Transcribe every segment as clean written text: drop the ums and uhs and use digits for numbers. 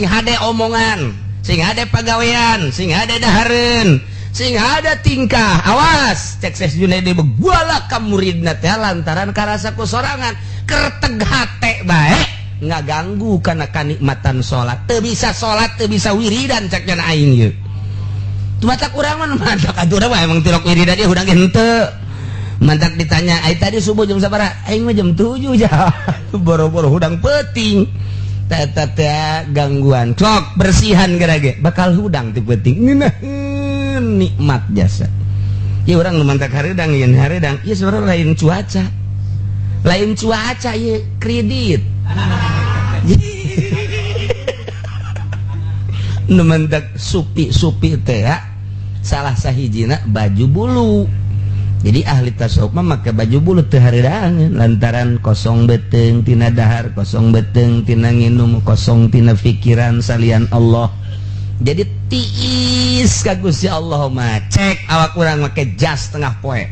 Sing hade omongan, sing hade pagawean, sing hade dahareun, sing hade tingkah. Awas, cek Syekh Junaidi beguala ka muridna teh lantaran karasa ku sorangan kerteg hate bae ngaganggu kana kanikmatan salat. Teu bisa salat, teu bisa wiridan, cek cenah aing ieu. Matak urang mah mantak atuh urang mah emang tilok wiridan ieu hudang henteu. Mantak ditanya, "Ai tadi subuh jam sabaraha?" "Aing mah jam 7 ja." Boro-boro hudang peuting. Eta teh gangguan. Cok bersihan gara ge bakal hudang ti peuting. Ngeunaheun nikmat jasa. Ieu urang nu mantak hareudang yen hareudang, ieu sebenarnya lain cuaca. Lain cuaca ieu kredit. Nu mantak supi-supi teh salah sahijina baju bulu. Jadi ahli tasawuf mah make baju bulu teu hareudang lantaran kosong beuteung tina dahar, kosong beuteung tina nginum, kosong tina pikiran salian Allah. Jadi tiis ka Gusti Allah mah. Cek awak urang make jas tengah poe.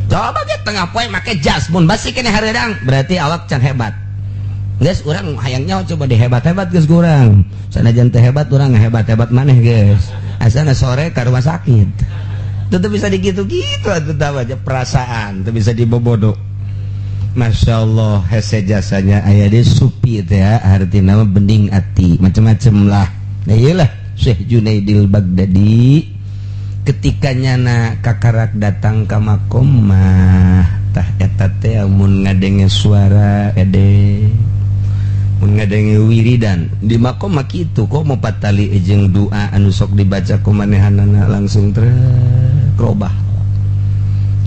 Coba ge tengah poe make jas mun basi keneh hareudang berarti awak can hebat. Geus urang hayang nyaho coba dihebat-hebat geus kurang. Sanajan teu hebat urang hebat-hebat maneh geus. Asana sore ka rumah sakit. Tetep bisa digitu-gitu atuh aja perasaan, teu bisa dibobodo. Masya Allah, hese jasanya aya di supi teh ya, artina mah bening ati, macam-macam lah. Nah iyalah Syekh Junaidil Baghdadi ketika nyana kakarak datang ka makom mah tah eta teh mun ngadenge suara ede mun ngadenge wiridan di makom mah kitu kok mau patali jeung doa anu sok dibaca ku manehanana langsung trek robah.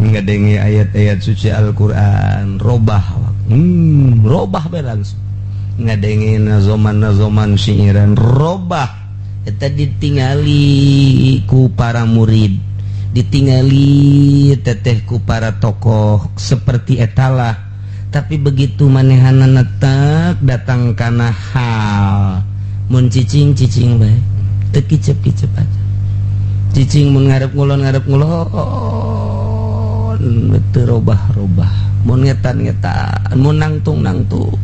Ngadenge ayat-ayat suci Al-Qur'an robah, robah bae langsung. Ngadenge nazoman-nazoman syairan robah. Eta ditingali ku para murid, ditingali teteh ku para tokoh seperti etalah. Tapi begitu manehanana tak datang kana hal mun cicing cicing bae teu kicep-kicep aja. Cicing mun ngarep ngulon ngarep ngulon teu robah-robah, mun ngetan ngetan, mun nangtung nangtung.